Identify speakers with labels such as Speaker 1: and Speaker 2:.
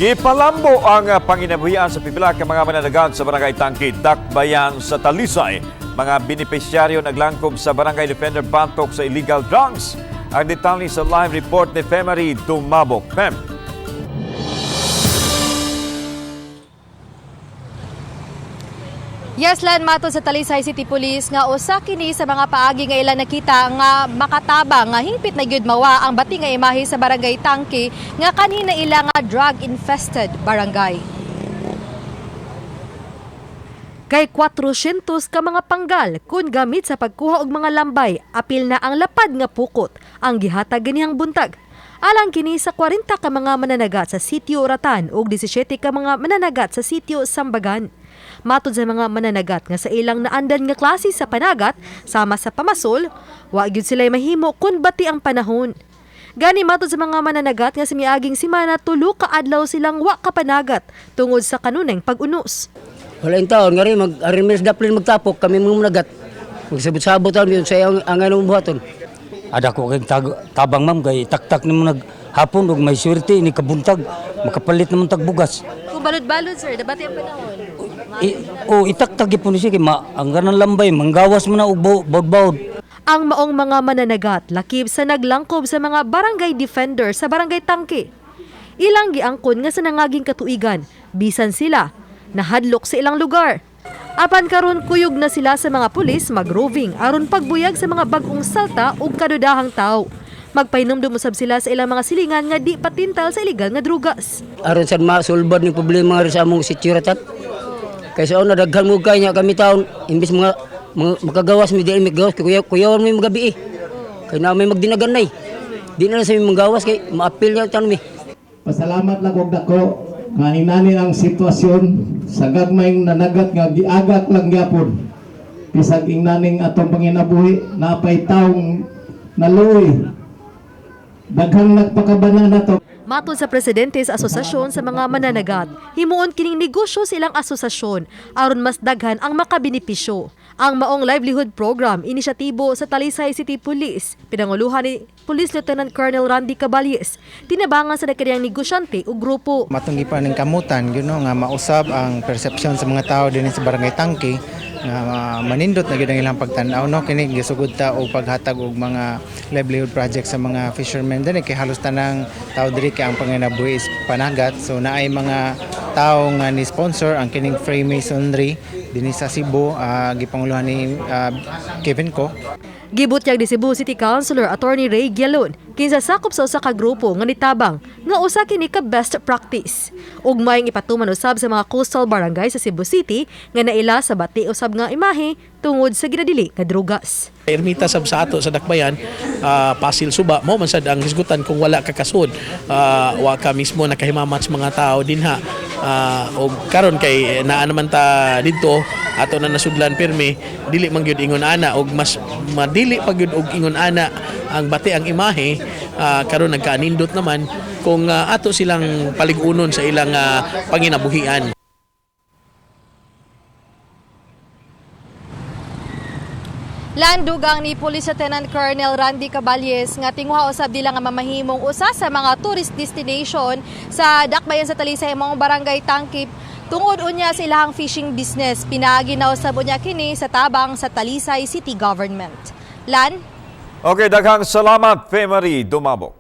Speaker 1: Gipalambo ang panginabuhian sa pipila ka mga mananagat sa Barangay Tangke, Dakbayan sa Talisay. Mga benepisyaryo naglangkob sa Barangay Defender batok sa illegal drugs. Ang detalye sa live report ni Femery Dumabok. Fem.
Speaker 2: Yes, Lan, matod sa Talisay City Police nga usa kini sa mga paagi nga ilang nakita nga makatabang nga hingpit na gyud mawa ang bati nga imahe sa Barangay Tangke nga kanhi na ila nga drug infested barangay. Kay 400 ka mga panggal kun gamit sa pagkuha og mga lambay, apil na ang lapad nga pukot ang gihatag ganihang buntag. Alang kini sa 40 ka mga mananagat sa Sitio Ratan ug 17 ka mga mananagat sa Sitio Sambagan. Matod sa mga mananagat nga sa ilang naandan nga klase sa panagat sama sa pamasol, wa gyud sila'y mahimo kun bati ang panahon. Gani matod sa mga mananagat nga sa miaging simana tulo ka adlaw silang wa ka panagat tungod sa kanunay pag-unos.
Speaker 3: Wala yung taon, nga rin, mag, arin miss daplin magtapok, kami mga managat. Magsabot-sabot taon, yun sa ang anong buhaton.
Speaker 4: Ada ko kay tabang, ma'am, kay taktak nimo nag hapon og may swerte ni kabuntag makapalit naman tag bugas.
Speaker 2: Kung balod-balod sir, dapat ang panahon.
Speaker 4: O itaktak gyud ni siya kay ma, ang ganang lambay manggawas mo na og bawd-bawd.
Speaker 2: Ang maong mga mananagat lakip sa naglangkob sa mga barangay defender sa Barangay Tangke. Ilang giangkon nga sa nangaging katuigan, bisan sila nahadlok sa ilang lugar. Apan karon kuyog na sila sa mga pulis magroving aron pagbuyag sa mga bag-ong salta ug kadudahang tao. Magpahinumdum usab sila sa ilang mga silingan nga di patintal sa ilegal nga drugas.
Speaker 3: Aron sa masulbad ng problema nga rin sa among situratan. Kay sa una, daghan mo kay niya kami taon, imbis mga makagawas, mi di mi gawas, kay kuyawan mi magabi eh. Kay na may magdinaganay. Di na lang sa mi manggawas, kay maapil niya taon mi.
Speaker 5: Pasalamat lang og dako nga inani ang sitwasyon sa gagmayng nanagat nga giagak lang gyapon. Bisag ingnaning atong panginabuhi napay taong naluoy. Daghang nagpakabana nato.
Speaker 2: Matod sa presidente sa asosasyon sa mga mananagat, himuon kining negosyo sa ilang asosasyon aron mas daghan ang makabenepisyo. Ang maong livelihood program inisyatibo sa Talisay City Police, pinanguluhan ni Police Lieutenant Colonel Randy Caballes, tinabangan sa nagkadiyang negosyante o grupo.
Speaker 6: Matong gipa ning kamutan gyud no nga mausab ang perception sa mga tao dinhi sa Barangay Tangke nga manindot na gyud ang ilang pagtan-aw no, kini gisugod ta og paghatag og mga livelihood project sa mga fishermen dinhi kay halos tanang tao diri kay ang panginabuhi is panagat, so naay mga tao nga ni sponsor ang kining Freemasonry dinhi sa Cebu, gipanguluhan ni Kevin Co.
Speaker 2: Gibutyag ni Cebu City Councilor Attorney Ray Gialon kinsa sakop sa usa ka grupo nga nitabang nga usa kini ka best practice. Ug maayong ipatuman usab sa mga coastal barangay sa Cebu City nga naila sa bati usab nga imahe tungod sa ginadili nga drugas.
Speaker 7: Ermita sab sa ato sa Dakbayan, Pasil Suba, mo man sad ang hisgutan kung wala ka kasud, wa ka mismo nakahimamat sa mga tao dinha. Og karon kay naa naman ta didto ato na nasudlan pirmi, dili man gyud ingon ana og mas madili pa gyud og ingon ana ang bati ang imahe, karon nagkaanindot naman kung ato silang paligunon sa ilang panginabuhian.
Speaker 2: Landugang ni Police Lieutenant Colonel Randy Caballes nga tinguha usab dila nga mamahimong usa sa mga tourist destination sa Dakbayan sa Talisay maong Barangay Tangkip tungod unya sa ilahang fishing business. Pinaagi na usab unya kini sa tabang sa Talisay City Government. Lan?
Speaker 1: Okay, daghang salamat, Femery Dumabok.